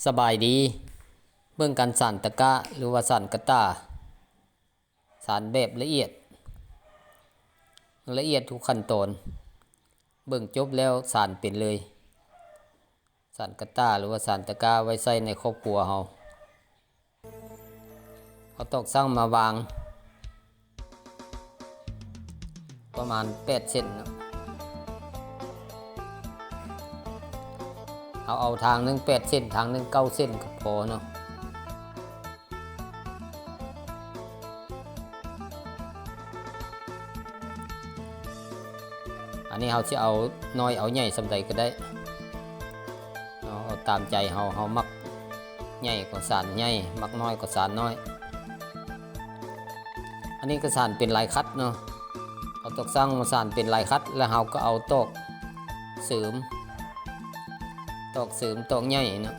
ສະບາຍດີ. ເບິ່ງການສານຕະກ້າ ຫຼືວ່າສານກະຕ່າ. ສານແບບລະອຽດ, ລະອຽດທຸກຂັ້ນຕອນ. ເບິ່ງຈົບແລ້ວສານເປັນເລີຍ. ສານກະຕ່າ ຫຼືວ່າສານຕະກ້າ ໄວ້ໃຊ້ໃນຄອບຄົວເຮົາ. ເອົາຕອກສັງມາວາງ ປະມານແປດເຊັນເນາະ. ເຮົາເອົາທາງໜຶ່ງແປດເຊັນ ທາງໜຶ່ງເກົ້າເຊັນກໍພໍເນາະ. ອັນນີ້ເຮົາຊິເອົານ້ອຍເອົາໃຫຍ່ສ່ຳໃດກໍໄດ້ເນາະ ເອົາຕາມໃຈເຮົາ. ເຮົາມັກໃຫຍ່ກໍສານໃຫຍ່, ມັກນ້ອຍກໍສານນ້ອຍ. ອັນນີ້ກໍສານເປັນລາຍຂັດເນາະ. ເອົາຕອກສັງມາສານເປັນລາຍຂັດ ແລ້ວເຮົາກໍເອົາຕອກເສີມ, ຕອກເສີມ ຕອກໃຫຍ່ເນາະ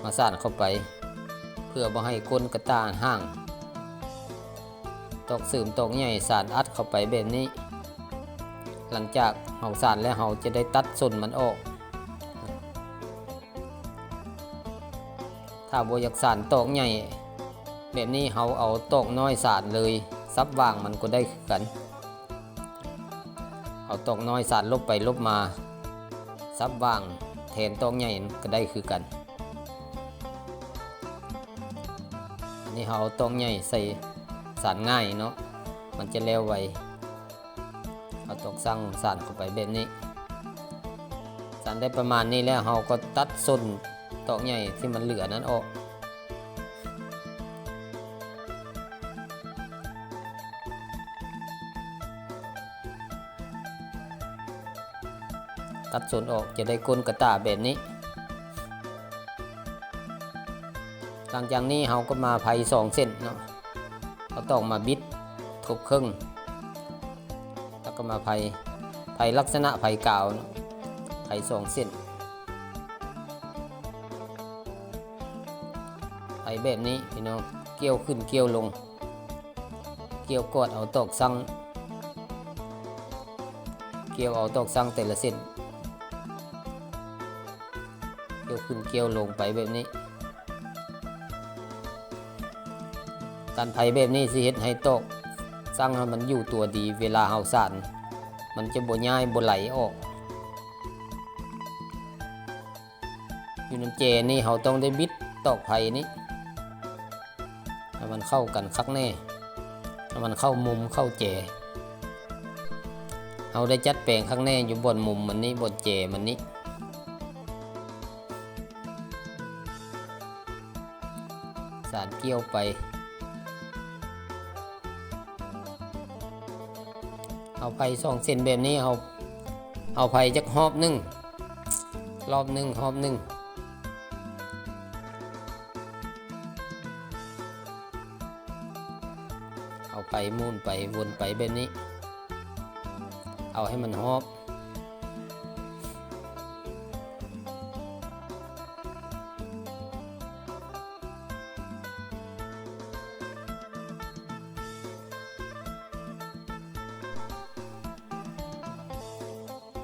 ມາສານເຂົ້າໄປ ເພື່ອບໍ່ໃຫ້ກົ້ນກະຕ່າຫ່າງ. ຕອກເສີມ ຕອກໃຫຍ່ ສານອັດເຂົ້າໄປແບບນີ້. ຫຼັງຈາກເຮົາສານແລ້ວ ເຮົາຈະໄດ້ຕັດສົ້ນມັນອອກ. ຖ້າບໍ່ຢາກສານຕອກໃຫຍ່ແບບນີ້ ເຮົາເອົາຕອກນ້ອຍສານເລີຍ ສັບຫວ່າງມັນກໍໄດ້ຄືກັນ. ເອົາຕອກນ້ອຍສານຫຼົບໄປຫຼົບມາ ສັບຫວ່າງແທນຕອກໃຫຍ່ກໍໄດ້ຄືກັນ. ອັນນີ້ເຮົາເອົາຕອກໃຫຍ່ໃສ່ສານງ່າຍເນາະ ມັນຈະແລ້ວໄວ. ເອົາຕອກສັງສານເຂົ້າໄປແບບນີ້. ສານໄດ້ປະມານນີ້ແລ້ວ ເຮົາກໍຕັດສົ້ນຕອກໃຫຍ່ທີ່ມັນເຫຼືອນັ້ນອອກ. ຕັດສົ້ນອອກ ຈະໄດ້ກົ້ນກະຕ່າແບບນີ້. ຫຼັງຈາກນີ້ເຮົາກໍມາໄພສອງເສັ້ນເນາະ. ເອົາຕອກມາບິດທົບເຄິ່ງ ແລ້ວກໍມາໄພ, ໄພລັກສະນະໄພກາວເນາະ, ໄພສອງເສັ້ນ. ໄພແບບນີ້ພີ່ນ້ອງ, ກ່ຽວຂຶ້ນກ່ຽວລົງ, ກ່ຽວກອດເອົາຕອກສັງ, ກ່ຽວເອົາຕອກສັງແຕ່ລະເສັ້ນ, ກ່ຽວຂຶ້ນກ່ຽວລົງໄປແບບນີ້. ການໄພແບບນີ້ຊິເຮັດໃຫ້ຕອກສັງມັນຢູ່ຕົວດີ, ເວລາເຮົາສານ ມັນຈະບໍ່ຍ້າຍບໍ່ໄຫຼອອກ. ຢູ່ນຳແຈນີ້ເຮົາຕ້ອງໄດ້ບິດຕອກໄພນີ້ໃຫ້ມັນເຂົ້າກັນຄັກແນ່, ໃຫ້ມັນເຂົ້າມຸມເຂົ້າແຈ. ເຮົາໄດ້ຈັດແປງຄັກແນ່ຢູ່ບ່ອນມຸມມັນນີ້, ບ່ອນແຈມັນນີ້. ສານກ່ຽວໄປ. ເຮົາໄພສອງເສັ້ນແບບນີ້, ເຮົາ, ເຮົາໄພຈັກຮອບໜຶ່ງ, ຮອບໜຶ່ງ, ຮອບໜຶ່ງ. ເອົາໄປໝູນໄປວົນໄປແບບນີ້, ເອົາໃຫ້ມັນຮອບ.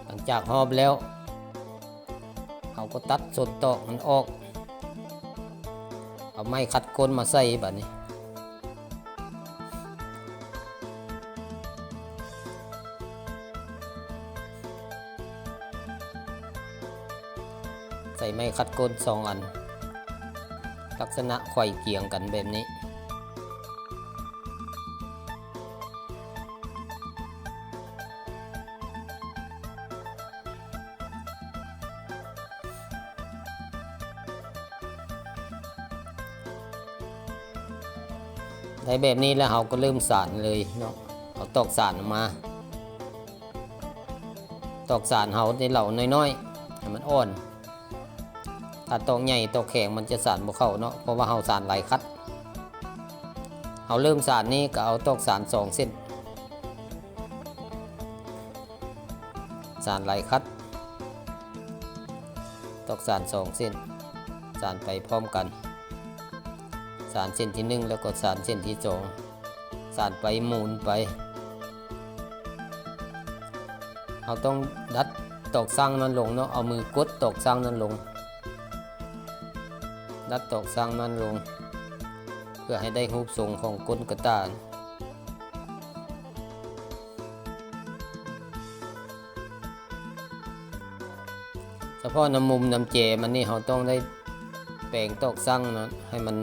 ຫຼັງຈາກຮອບແລ້ວ ເຮົາກໍຕັດສົ້ນຕອກມັນອອກ, ເອົາໄມ້ຂັດກົ້ນມາໃສ່ບາດນີ້. ໃສ່ໄມ້ຂັດກົ້ນສອງອັນ ລັກສະນະໄຂວ້ກຽງກັນແບບນີ້. ໄດ້ແບບນີ້ແລ້ວ ເຮົາກໍເລີ່ມສານເລີຍເນາະ, ເອົາຕອກສານອອກມາ. ຕອກສານເຮົາໄດ້ເຫຼົານ້ອຍໆ ໃຫ້ມັນອ່ອນ. ຖ້າຕອກໃຫຍ່ຕອກແຂງມັນຈະສານບໍ່ເຂົ້າເນາະ, ເພາະວ່າເຮົາສານຫຼາຍຂັດ. ເຮົາເລີ່ມສານນີ້ກໍເອົາຕອກສານສອງເສັ້ນ, ສານຫຼາຍຂັດ, ຕອກສານສອງເສັ້ນ, ສານໄປພ້ອມກັນ, ສານເສັ້ນທີໜຶ່ງ ແລ້ວກໍສານເສັ້ນທີສອງ. ສານໄປໝູນໄປ. ເຮົາຕ້ອງດັດຕອກສັງນັ້ນລົງເນາະ, ເອົາມືກົດຕອກສັງນັ້ນລົງ. ຕັດຕອກສັງນັ້ນລົງ ເພື່ອໃຫ້ໄດ້ຮູບຊົງຂອງກົ້ນກະຕ່າ. ສະເພາະນຳມຸມນຳແຈມັນນີ້ ເຮົາຕ້ອງໄດ້ແປງຕອກສັງນັ້ນໃຫ້ມັນ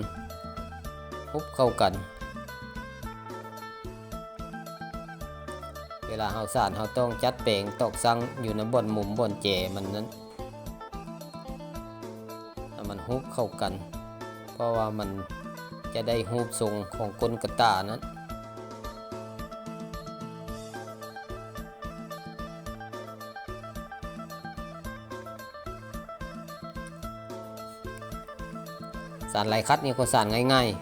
ຮຸບເຂົ້າກັນ. ເວລາເຮົາສານ ເຮົາຕ້ອງຈັດແປງຕອກສັງຢູ່ໃນບ່ອນມຸມບ່ອນແຈມັນນັ້ນ ໃຫ້ມັນຮຸບເຂົ້າກັນ ເພາະວ່າມັນຈະໄດ້ຮູບຊົງຂອງກົ້ນກະຕ່ານັ້ນ. ສານໄຫຼຂັດນີ້ກໍສານງ່າຍໆ.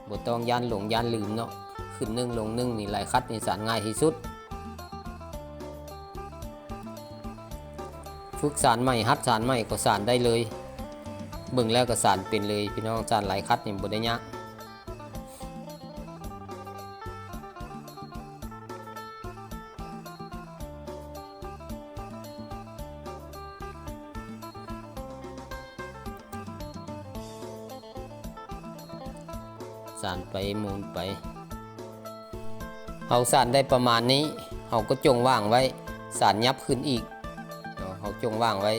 ບໍ່ຕ້ອງຢ້ານຫຼົງຢ້ານລືມເນາະ, ຂຶ້ນໜຶ່ງລົງໜຶ່ງນີ້ ໄຫຼຂັດນີ້ສານງ່າຍທີ່ສຸດ. ຝຶກສານໃໝ່ ຫັດສານໃໝ່ກໍສານໄດ້ເລີຍ, ເບິ່ງແລ້ວກໍສານເປັນເລີຍ ພີ່ນ້ອງ. ສານໄຫຼຂັດນີ້ບໍ່ໄດ້ຍາກ. ສານໄປໝູນໄປ. ເຮົາສານໄດ້ປະມານນີ້ ເຮົາກໍຈົ່ງວາງໄວ້, ສານຫຍັບຂຶ້ນອີກເນາະ. ເຮົາຈົ່ງວາງໄວ້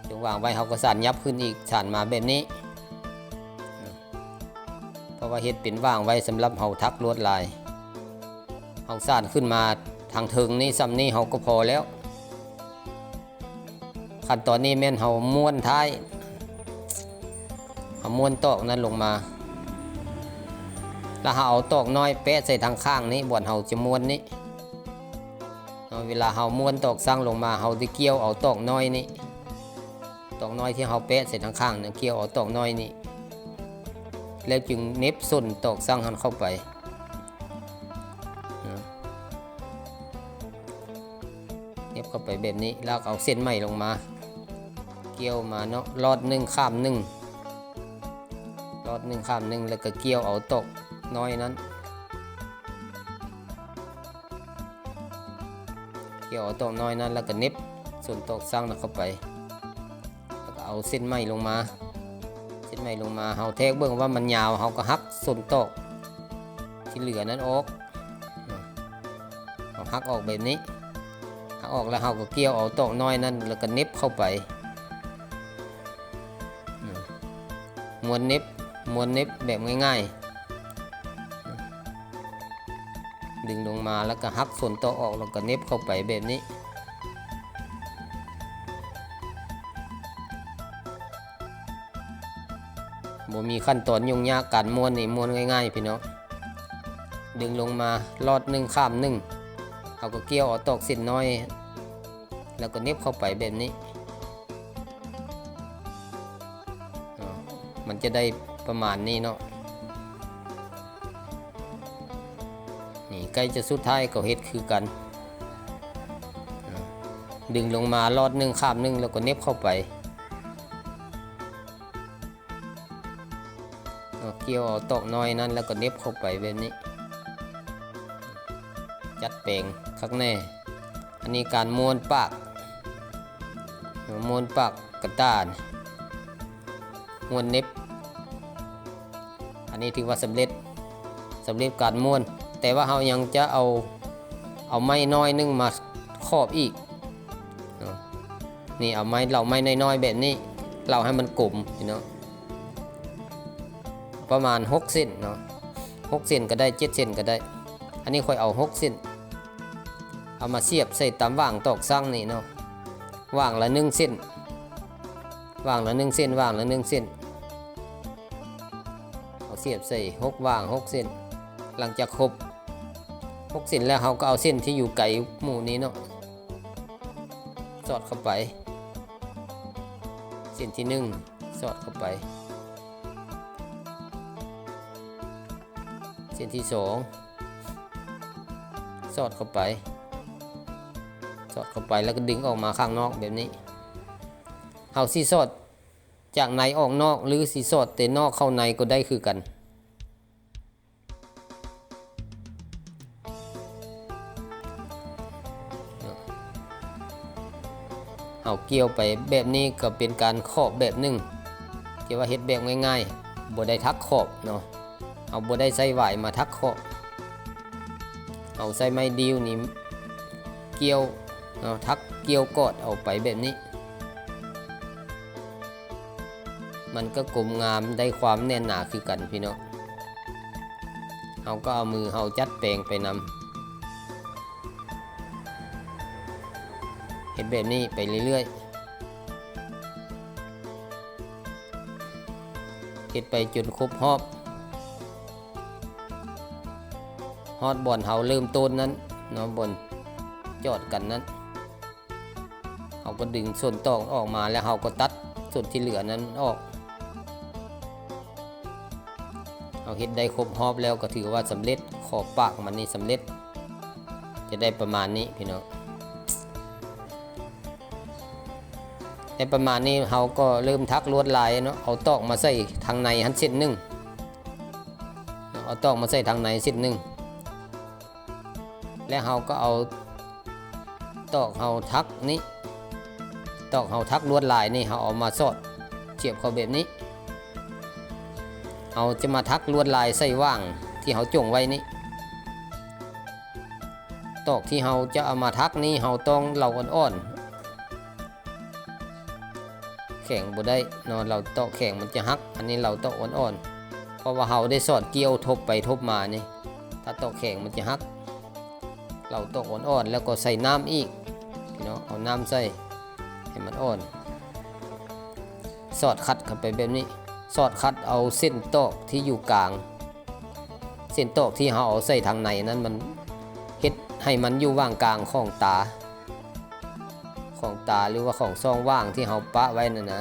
ຈົ່ງວາງໄວ້ ເຮົາກໍສານຫຍັບຂຶ້ນອີກ, ສານມາແບບນີ້. ເພາະວ່າເຮັດເປັນວາງໄວ້ສຳລັບເຮົາຖັກລວດລາຍ. ເຮົາສານຂຶ້ນມາທາງເທິງນີ້ ສ່ຳນີ້ເຮົາກໍພໍແລ້ວ. ຂັ້ນຕອນນີ້ແມ່ນເຮົາມ້ວນທ້າຍ, ເຮົາມ້ວນຕອກນັ້ນລົງມາ ແລ້ວເຮົາເອົາຕອກນ້ອຍແປະໃສ່ທາງຂ້າງນີ້ ບ່ອນເຮົາຈະມ້ວນນີ້. ເນາະ ເວລາເຮົາມ້ວນຕອກສັງລົງມາ ເຮົາຈະກ່ຽວເອົາຕອກນ້ອຍນີ້, ຕອກນ້ອຍທີ່ເຮົາແປະໃສ່ທາງຂ້າງນັ້ນ ກ່ຽວເອົາຕອກນ້ອຍນີ້ ແລ້ວຈຶ່ງເໜັບສົ້ນຕອກສັງຫັ້ນເຂົ້າໄປ ເໜັບເຂົ້າໄປແບບນີ້ ແລ້ວກໍເອົາເສັ້ນໃໝ່ລົງມາ ກ່ຽວມາເນາະ ລອດໜຶ່ງຂ້າມໜຶ່ງ ລອດໜຶ່ງຂ້າມໜຶ່ງ ແລ້ວກໍກ່ຽວເອົາຕອກນ້ອຍນັ້ນ ກ່ຽວເອົາຕອກນ້ອຍນັ້ນ ແລ້ວກໍເໜັບສົ້ນຕອກສັງນັ້ນເຂົ້າໄປ ແລ້ວກໍເອົາເສັ້ນໃໝ່ລົງມາ ເສັ້ນໃໝ່ລົງມາ ເຮົາແທກເບິ່ງວ່າມັນຍາວ ເຮົາກໍຫັກສົ້ນຕອກທີ່ເຫຼືອນັ້ນອອກ ເຮົາຫັກອອກແບບນີ້ ຫັກອອກແລ້ວເຮົາກໍກ່ຽວເອົາຕອກນ້ອຍນັ້ນ ແລ້ວກໍເໜັບເຂົ້າໄປ ມ້ວນເໜັບ ມ້ວນເໜັບແບບງ່າຍໆ ດຶງລົງມາ ແລ້ວກໍຫັກສົ້ນຕອກອອກ ແລ້ວກໍເໜັບເຂົ້າໄປແບບນີ້. ບໍ່ມີຂັ້ນຕອນຫຍຸ້ງຍາກ ການມ້ວນນີ້ມ້ວນງ່າຍໆ ພີ່ນ້ອງ. ດຶງລົງມາລອດໜຶ່ງຂ້າມໜຶ່ງ ເຮົາກໍກ່ຽວເອົາຕອກເສັ້ນນ້ອຍ ແລ້ວກໍເໜັບເຂົ້າໄປແບບນີ້ ເນາະ ມັນຈະໄດ້ປະມານນີ້ເນາະ. ນີ້ໃກ້ຈະສຸດທ້າຍກໍເຮັດຄືກັນ ດຶງລົງມາລອດໜຶ່ງຂ້າມໜຶ່ງ ແລ້ວກໍເໜັບເຂົ້າໄປ ເອົາ ກ່ຽວເອົາຕອກນ້ອຍນັ້ນ ແລ້ວກໍເໜັບເຂົ້າໄປແບບນີ້ ຈັດແປງຄັກແນ່. ອັນນີ້ການມ້ວນປາກ ມ້ວນປາກກະຕ່ານ ມ້ວນເໜັບ ອັນນີ້ຖືວ່າສຳເລັດ ສຳເລັດການມ້ວນ ແຕ່ວ່າເຮົາຍັງຈະເອົາ ເອົາໄມ້ນ້ອຍໜຶ່ງມາຂອບອີກເນາະ. ນີ້ເອົາໄມ້ ເຫຼົ່າໄມ້ນ້ອຍໆແບບນີ້ ເຫຼົ່າໃຫ້ມັນກົມ ພີ່ນ້ອງ ປະມານຫົກເຊັນເນາະ ຫົກເຊັນກໍໄດ້ ເຈັດເຊັນກໍໄດ້. ອັນນີ້ຂ້ອຍເອົາຫົກເຊັນ ເອົາມາສຽບໃສ່ຕາມຫວ່າງຕອກສັງນີ້ເນາະ ຫວ່າງລະໜຶ່ງເຊັນ ຫວ່າງລະໜຶ່ງເຊັນ ຫວ່າງລະໜຶ່ງເຊັນ ເອົາສຽບໃສ່ຫົກຫວ່າງ ຫົກເຊັນ. ຫຼັງຈາກຄົບຫົກເຊັນແລ້ວ ເຮົາກໍເອົາເສັ້ນທີ່ຢູ່ໄກໝູ່ນີ້ເນາະ ສອດເຂົ້າໄປ ເສັ້ນທີໜຶ່ງ ສອດເຂົ້າໄປ ເສັ້ນທີສອງ ສອດເຂົ້າໄປ ສອດເຂົ້າໄປ ແລ້ວກໍດຶງອອກມາຂ້າງນອກແບບນີ້. ເຮົາຊິສອດຈາກໃນອອກນອກ ຫຼື ຊິສອດແຕ່ນອກເຂົ້າໃນກໍໄດ້ຄືກັນ. ເຮົາກ່ຽວໄປແບບນີ້ກໍເປັນການຂອບແບບໜຶ່ງ ທີ່ວ່າເຮັດແບບງ່າຍໆ ບໍ່ໄດ້ຖັກຂອບເນາະ. ເຮົາບໍ່ໄດ້ໃຊ້ຫວາຍມາຖັກຂອບ. ເຮົາໃຊ້ໄມ້ດີ້ວນີ້ກ່ຽວເນາະ, ຖັກກ່ຽວກອດເອົາໄປແບບນີ້. ມັນກໍກົມງາມ ໄດ້ຄວາມແໜ້ນໜາຄືກັນພີ່ນ້ອງ. ເຮົາກໍເອົາມືເຮົາຈັດແປງໄປນຳ. ເຮັດແບບນີ້ໄປເລື້ອຍໆ. ເຮັດໄປຈົນຄົບຮອບ, ຮອດບ່ອນເຮົາເລີ່ມຕົ້ນນັ້ນເນາະ, ບ່ອນຈອດກັນນັ້ນ. ເຮົາກໍດຶງສົ້ນຕອກອອກມາ ແລ້ວເຮົາກໍຕັດສ່ວນທີ່ເຫຼືອນັ້ນອອກ. ເຮົາເຮັດໄດ້ຄົບຮອບແລ້ວກໍຖືວ່າສຳເລັດ, ຂອບປາກມັນນີ້ສຳເລັດ. ຈະໄດ້ປະມານນີ້ພີ່ນ້ອງ. ໄດ້ປະມານນີ້ ເຮົາກໍເລີ່ມຖັກລວດລາຍເນາະ, ເອົາຕອກມາໃສ່ທາງໃນຫັ້ນເສັ້ນໜຶ່ງ, ເອົາຕອກມາໃສ່ທາງໃນເສັ້ນໜຶ່ງ. ແລະເຮົາກໍເອົາຕອກເຮົາຖັກນີ້, ຕອກເຮົາຖັກລວດລາຍນີ້ ເຮົາເອົາມາສອດສຽບເຂົ້າແບບນີ້. ເຮົາຈະມາຖັກລວດລາຍໃສ່ຫວ່າງທີ່ເຮົາຈົງໄວ້ນີ້. ຕອກທີ່ເຮົາຈະເອົາມາຖັກນີ້ ເຮົາຕ້ອງເລົາອ່ອນໆ. ແຂງບໍ່ໄດ້ເນາະ, ເລົາຕອກແຂງມັນຈະຫັກ. ອັນນີ້ເລົາຕອກອ່ອນໆ ເພາະວ່າເຮົາໄດ້ສອດກ່ຽວທົບໄປທົບມານີ້, ຖ້າຕອກແຂງມັນຈະຫັກ. ເລົາຕອກອ່ອນໆ ແລ້ວກໍໃສ່ນ້ຳອີກເນາະ, ເອົານ້ຳໃສ່ໃຫ້ມັນອ່ອນ. ສອດຂັດເຂົ້າໄປແບບນີ້, ສອດຂັດເອົາເສັ້ນຕອກທີ່ຢູ່ກາງ, ເສັ້ນຕອກທີ່ເຮົາເອົາໃສ່ທາງໃນນັ້ນ ມັນເຮັດໃຫ້ມັນຢູ່ຫວ່າງກາງຂອງຕາ, ຂອງຕາ ຫຼືວ່າຂອງຊ່ອງຫວ່າງທີ່ເຮົາປະໄວ້ນັ້ນນະ,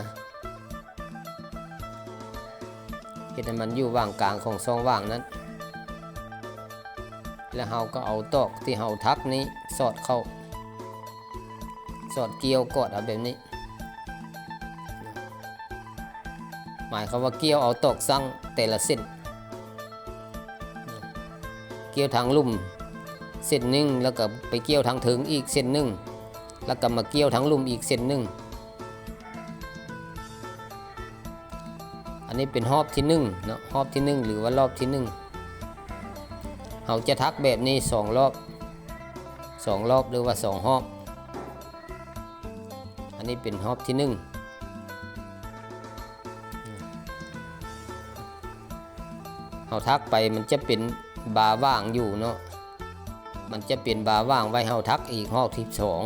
ເຮັດໃຫ້ມັນຢູ່ຫວ່າງກາງຂອງຊ່ອງຫວ່າງນັ້ນ. ແລ້ວເຮົາກໍເອົາຕອກທີ່ເຮົາຖັກນີ້ສອດເຂົ້າ, ສອດກ່ຽວກອດເອົາແບບນີ້. ໝາຍຄວາມວ່າກ່ຽວເອົາຕອກສັງແຕ່ລະເສັ້ນ, ກ່ຽວທາງລຸ່ມເສັ້ນໜຶ່ງ, ແລ້ວກໍໄປກ່ຽວທາງເທິງອີກເສັ້ນໜຶ່ງ, ແລ້ວກໍມາກ່ຽວທາງລຸ່ມອີກເສັ້ນໜຶ່ງ. ອັນນີ້ເປັນຮອບທີໜຶ່ງເນາະ, ຮອບທີໜຶ່ງ ຫຼືວ່າລອບທີໜຶ່ງ. ເຮົາຈະຖັກແບບນີ້ສອງລອບ, ສອງລອບ ຫຼືວ່າສອງຮອບ. ອັນນີ້ເປັນຮອບທີໜຶ່ງ. ເຮົາຖັກໄປມັນຈະເປັນບາຫວ່າງຢູ່ເນາະ, ມັນຈະເປັນບາຫວ່າງໄວ້ເຮົາຖັກອີກຮອບທີສອງ.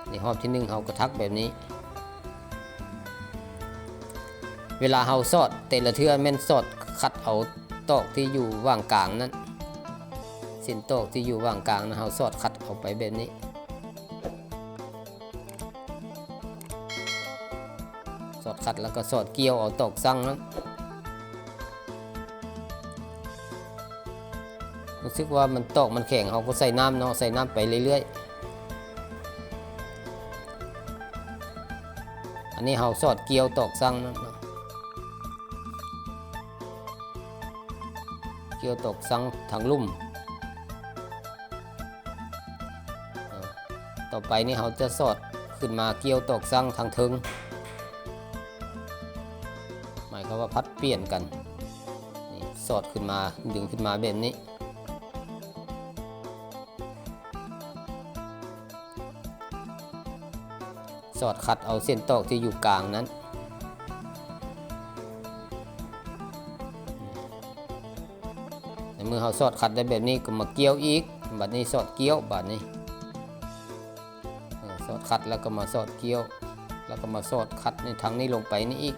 ໃນຮອບທີໜຶ່ງເຮົາກໍຖັກແບບນີ້. ເວລາເຮົາສອດແຕ່ລະເທື່ອແມ່ນສອດຂັດເອົາຕອກທີ່ຢູ່ຫວ່າງກາງນັ້ນ, ເສັ້ນຕອກທີ່ຢູ່ຫວ່າງກາງນັ້ນ ເຮົາສອດຂັດເອົາໄປແບບນີ້. ສອດຂັດແລ້ວກໍສອດກ່ຽວເອົາຕອກສັງນັ້ນ. ຮູ້ສຶກວ່າມັນຕອກມັນແຂງ ເຮົາກໍໃສ່ນ້ຳເນາະ, ໃສ່ນ້ຳໄປເລື້ອຍໆ. ອັນນີ້ເຮົາສອດກ່ຽວຕອກສັງນັ້ນເນາະ, ກ່ຽວຕອກສັງທາງລຸ່ມ. ຕໍ່ໄປນີ້ເຮົາຈະສອດຂຶ້ນມາກ່ຽວຕອກສັງທາງເທິງ, ໝາຍຄວາມວ່າຜັດປ່ຽນກັນ. ນີ້ສອດຂຶ້ນມາ, ດຶງຂຶ້ນມາແບບນີ້. ສອດຂັດເອົາເສັ້ນຕອກທີ່ຢູ່ກາງນັ້ນ. ໃນເມື່ອເຮົາສອດຂັດໄດ້ແບບນີ້ ກໍມາກ່ຽວອີກ, ບາດນີ້ສອດກ່ຽວ, ບາດນີ້ ເອີ ສອດຂັດແລ້ວກໍມາສອດກ່ຽວ, ແລ້ວກໍມາສອດຂັດໃນທາງນີ້ລົງໄປນີ້ອີກ.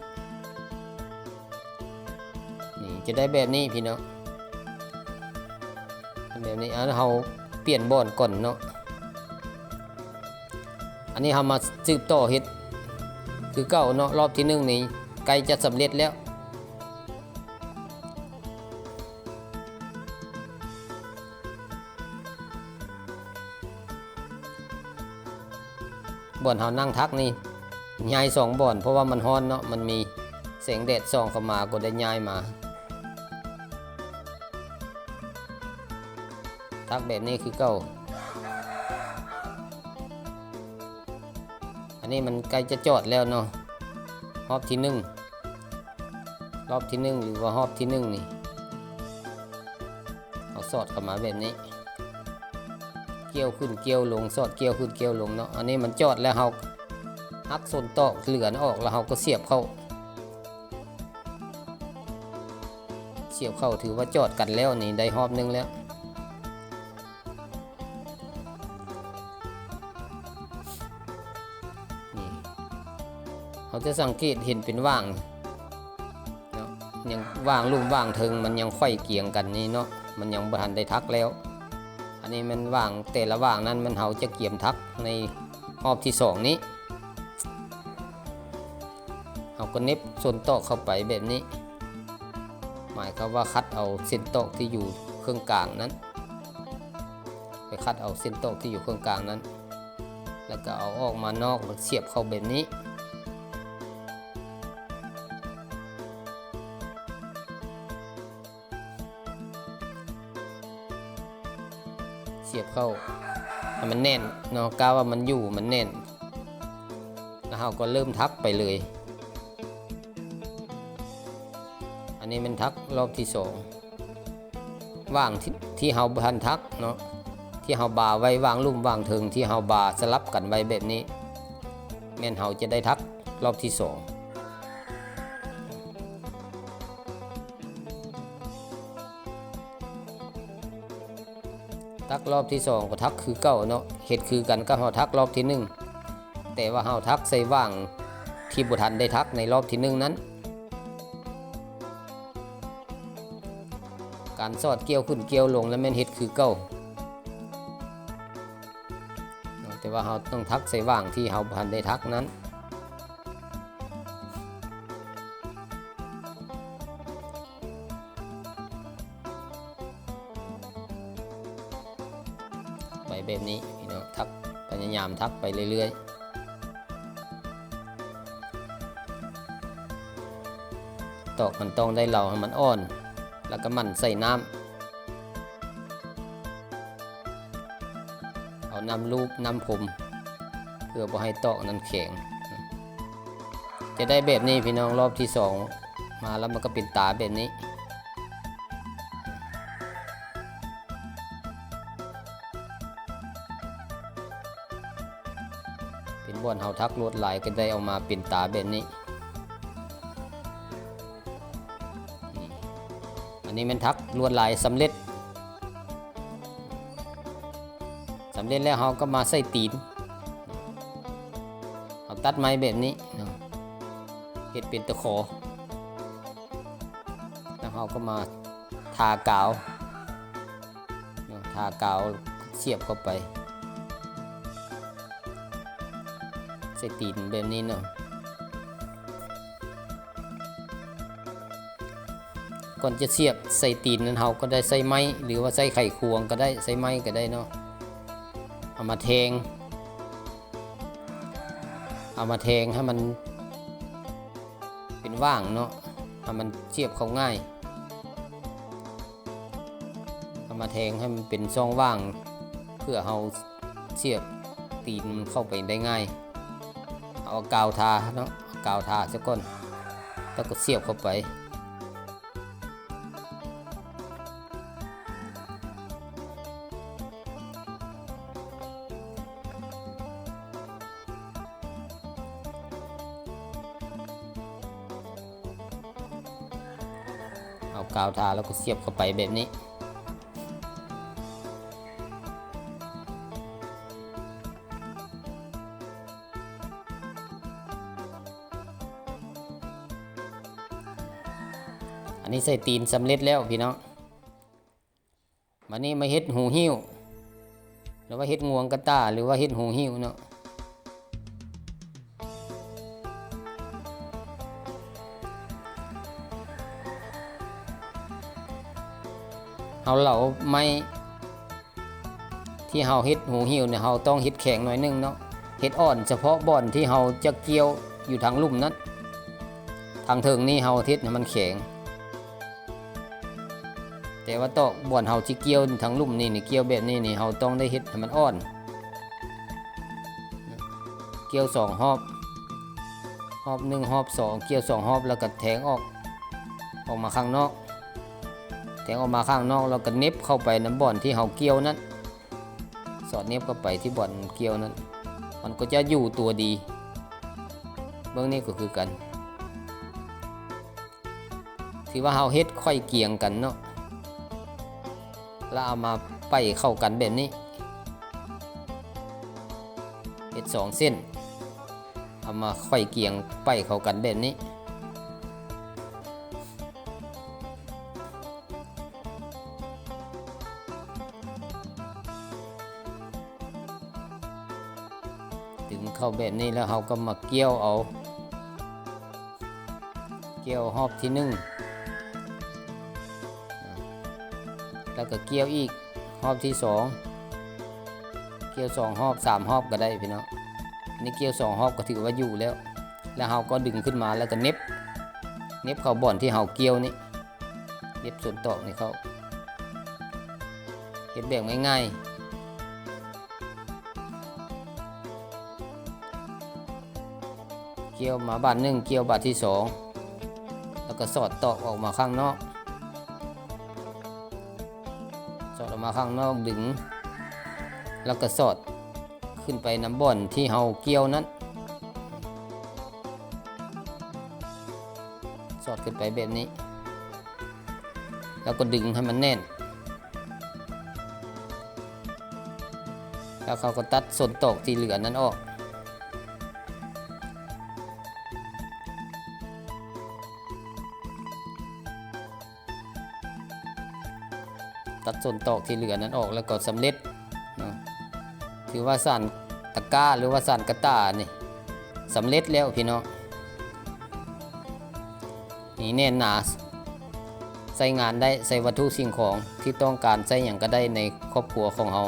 ນີ້ຈະໄດ້ແບບນີ້ພີ່ນ້ອງ, ແບບນີ້. ອັນເຮົາປ່ຽນບ່ອນກ່ອນເນາະ. ອັນນີ້ເຮົາມາສືບຕໍ່ເຮັດຄືເກົ່າເນາະ, ລອບທີໜຶ່ງນີ້ໃກ້ຈະສຳເລັດແລ້ວ. ບ່ອນເຮົານັ່ງຖັກນີ້ ຍ້າຍສອງບ່ອນ, ເພາະວ່າມັນຮ້ອນເນາະ, ມັນມີແສງແດດສ່ອງເຂົ້າມາ ກໍໄດ້ຍ້າຍມາ ຖັກແບບນີ້ຄືເກົ່າ. ອັນນີ້ມັນໃກ້ຈະຈອດແລ້ວເນາະ ຮອບທີໜຶ່ງ ຮອບທີໜຶ່ງ ຫຼືວ່າຮອບທີໜຶ່ງນີ້ ເຮົາສອດເຂົ້າມາແບບນີ້ ກ່ຽວຂຶ້ນກ່ຽວລົງ ສອດກ່ຽວຂຶ້ນກ່ຽວລົງເນາະ. ອັນນີ້ມັນຈອດແລ້ວ ເຮົາຫັກສົ້ນຕອກເຫຼືອອອກ ແລ້ວເຮົາກໍສຽບເຂົ້າ ສຽບເຂົ້າ ຖືວ່າຈອດກັນແລ້ວນີ້ ໄດ້ຮອບໜຶ່ງແລ້ວ. ນີ້ ເຮົາຈະສັງເກດເຫັນເປັນຫວ່າງເນາະ ຍັງຫວ່າງລຸ່ມຫວ່າງເທິງ ມັນຍັງໄຂວ້ກຽງກັນນີ້ເນາະ ມັນຍັງບໍ່ທັນໄດ້ທັກແລ້ວ. ອັນນີ້ແມ່ນຫວ່າງ ແຕ່ລະຫວ່າງນັ້ນ ມັນ ເຮົາຈະກຽມທັກໃນຮອບທີສອງນີ້. ເຮົາກໍເໜັບສົ້ນຕອກເຂົ້າໄປແບບນີ້ ໝາຍຄວາມວ່າຄັດເອົາເສັ້ນຕອກທີ່ຢູ່ເຄິ່ງກາງນັ້ນ ໄປຄັດເອົາເສັ້ນຕອກທີ່ຢູ່ເຄິ່ງກາງນັ້ນ ແລ້ວກໍເອົາອອກມານອກ ແລ້ວສຽບເຂົ້າແບບນີ້. ສຽບເຂົ້າໃຫ້ມັນແໜ້ນເນາະ ກະວ່າມັນຢູ່ ມັນແໜ້ນ ແລ້ວເຮົາກໍເລີ່ມທັກໄປເລີຍ. ອັນນີ້ແມ່ນທັກຮອບທີສອງ ຫວ່າງທີ່ ທີ່ເຮົາບໍ່ທັນທັກເນາະ ທີ່ເຮົາບາໄວ້ ຫວ່າງລຸ່ມຫວ່າງເທິງທີ່ເຮົາບາສະຫຼັບກັນໄວ້ແບບນີ້ ແມ່ນເຮົາຈະໄດ້ທັກຮອບທີສອງ. ທັກຮອບທີສອງກໍທັກຄືເກົ່າເນາະ ເຮັດຄືກັນກັບເຮົາທັກຮອບທີໜຶ່ງ ແຕ່ວ່າເຮົາທັກໃສ່ຫວ່າງທີ່ບໍ່ທັນໄດ້ທັກໃນຮອບທີໜຶ່ງນັ້ນ. ການສອດກ່ຽວຂຶ້ນກ່ຽວລົງນັ້ນແມ່ນເຮັດຄືເກົ່າ ແຕ່ວ່າເຮົາຕ້ອງທັກໃສ່ຫວ່າງທີ່ເຮົາບໍ່ທັນໄດ້ທັກນັ້ນ. ໄປແບບນີ້ພີ່ນ້ອງ ທັກ ພະຍາຍາມທັກໄປເລື້ອຍໆ ຕອກມັນຕ້ອງໄດ້ເລົາໃຫ້ມັນອ່ອນ ແລ້ວກໍໝັ່ນໃສ່ນ້ຳ ເອົານ້ຳລູບ ນ້ຳພົມ ເພື່ອບໍ່ໃຫ້ຕອກນັ້ນແຂງ. ຈະໄດ້ແບບນີ້ພີ່ນ້ອງ ຮອບທີສອງມາແລ້ວມັນກໍເປັນຕາແບບນີ້ ເປັນບ່ອນເຮົາທັກລວດລາຍກໍໄດ້ອອກມາເປັນຕາແບບນີ້. ອັນນີ້ແມ່ນທັກລວດລາຍສຳເລັດ ສຳເລັດແລ້ວເຮົາກໍມາໃສ່ຕີນ ເຮົາຕັດໄມ້ແບບນີ້ເນາະ ເຮັດເປັນຕະຂໍ ແລ້ວເຮົາກໍມາທາກາວເນາະ ທາກາວສຽບເຂົ້າໄປ ໃສ່ຕີນແບບນີ້ເນາະ. ກ່ອນຈະສຽບໃສ່ຕີນນັ້ນ ເຮົາກໍໄດ້ໃຊ້ໄມ້ ຫຼືວ່າໃຊ້ໄຂຄວງກໍໄດ້ ໃຊ້ໄມ້ກໍໄດ້ເນາະ ເອົາມາແທງ ເອົາມາແທງໃຫ້ມັນເປັນຫວ່າງເນາະ ໃຫ້ມັນສຽບເຂົ້າງ່າຍ. ເອົາມາແທງໃຫ້ມັນເປັນຊ່ອງວ່າງ ເພື່ອເຮົາສຽບຕີນມັນເຂົ້າໄປໄດ້ງ່າຍ. ເອົາກາວທາເນາະ ເອົາກາວທາຊະກ່ອນ ແລ້ວກໍສຽບເຂົ້າໄປ. ເອົາກາວທາແລ້ວກໍສຽບເຂົ້າໄປແບບນີ້. ອັນນີ້ໃສ່ຕີນສຳເລັດແລ້ວພີ່ນ້ອງ. ບາດນີ້ມາເຮັດຫູຫິ້ວ ຫຼືວ່າເຮັດງວງກະຕ່າ ຫຼືວ່າເຮັດຫູຫິ້ວເນາະ. ເຮົາເຫຼົາໄມ້ທີ່ເຮົາເຮັດຫູຫິ້ວນີ້ ເຮົາຕ້ອງເຮັດແຂງໜ້ອຍໜຶ່ງເນາະ ເຮັດອ່ອນສະເພາະບ່ອນທີ່ເຮົາຈະກ່ຽວຢູ່ທາງລຸ່ມນັ້ນ. ທາງເທິງນີ້ເຮົາເຮັດໃຫ້ມັນແຂງ ແຕ່ວ່າຕອກບ່ອນເຮົາຊິກ່ຽວທາງລຸ່ມນີ້ນີ້ ກ່ຽວແບບນີ້ນີ້ ເຮົາຕ້ອງໄດ້ເຮັດໃຫ້ມັນອ່ອນ. ກ່ຽວສອງຮອບ ຮອບໜຶ່ງ ຮອບສອງ ກ່ຽວສອງຮອບ ແລ້ວກໍແທງອອກ ອອກມາຂ້າງນອກ ແທງອອກມາຂ້າງນອກ ແລ້ວກໍເໜັບເຂົ້າໄປນຳບ່ອນທີ່ເຮົາກ່ຽວນັ້ນ ສອດເໜັບເຂົ້າໄປທີ່ບ່ອນກ່ຽວນັ້ນ ມັນກໍຈະຢູ່ຕົວດີ. ເບິ່ງນີ້ກໍຄືກັນ ຖືວ່າເຮົາເຮັດໄຂວ້ກຽງກັນເນາະ ແລ້ວເອົາມາໄປເຂົ້າກັນແບບນີ້ ເຮັດສອງເສັ້ນ ເອົາມາໄຂວ້ກຽງໄປເຂົ້າກັນແບບນີ້ ດຶງເຂົ້າແບບນີ້ ແລ້ວເຮົາກໍມາກ່ຽວເອົາ ກ່ຽວຮອບທີໜຶ່ງ ແລ້ວກໍກ່ຽວອີກຮອບທີສອງ ກ່ຽວສອງຮອບ ສາມຮອບກໍໄດ້ພີ່ນ້ອງ. ນີ້ກ່ຽວສອງຮອບກໍຖືວ່າຢູ່ແລ້ວ ແລ້ວເຮົາກໍດຶງຂຶ້ນມາ ແລ້ວກໍເໜັບ ເໜັບເຂົ້າບ່ອນທີ່ເຮົາກ່ຽວນີ້ ເໜັບສົ້ນຕອກນີ້ເຂົ້າ ເຮັດແບບງ່າຍໆ ກ່ຽວມາບາດໜຶ່ງ ກ່ຽວບາດທີສອງ ແລ້ວກໍສອດຕອກອອກມາຂ້າງນອກ ສອດອອກມາຂ້າງນອກ ດຶງ ແລ້ວກໍສອດຂຶ້ນໄປນຳບ່ອນທີ່ເຮົາກ່ຽວນັ້ນ ສອດຂຶ້ນໄປແບບນີ້ ແລ້ວກໍດຶງໃຫ້ມັນແໜ້ນ ແລ້ວເຮົາກໍຕັດສົ້ນຕອກທີ່ເຫຼືອນັ້ນອອກ ຕັດສົ້ນຕອກທີ່ເຫຼືອນັ້ນອອກ ແລ້ວກໍສຳເລັດເນາະ. ຖືວ່າສານຕະກ້າ ຫຼືວ່າສານກະຕ່ານີ້ສຳເລັດແລ້ວພີ່ນ້ອງ. ນີ້ແໜ້ນໜາ ໃຊ້ງານໄດ້ ໃສ່ວັດຖຸສິ່ງຂອງທີ່ຕ້ອງການໃຊ້ຫຍັງກໍໄດ້ໃນຄອບຄົວຂອງເຮົາ.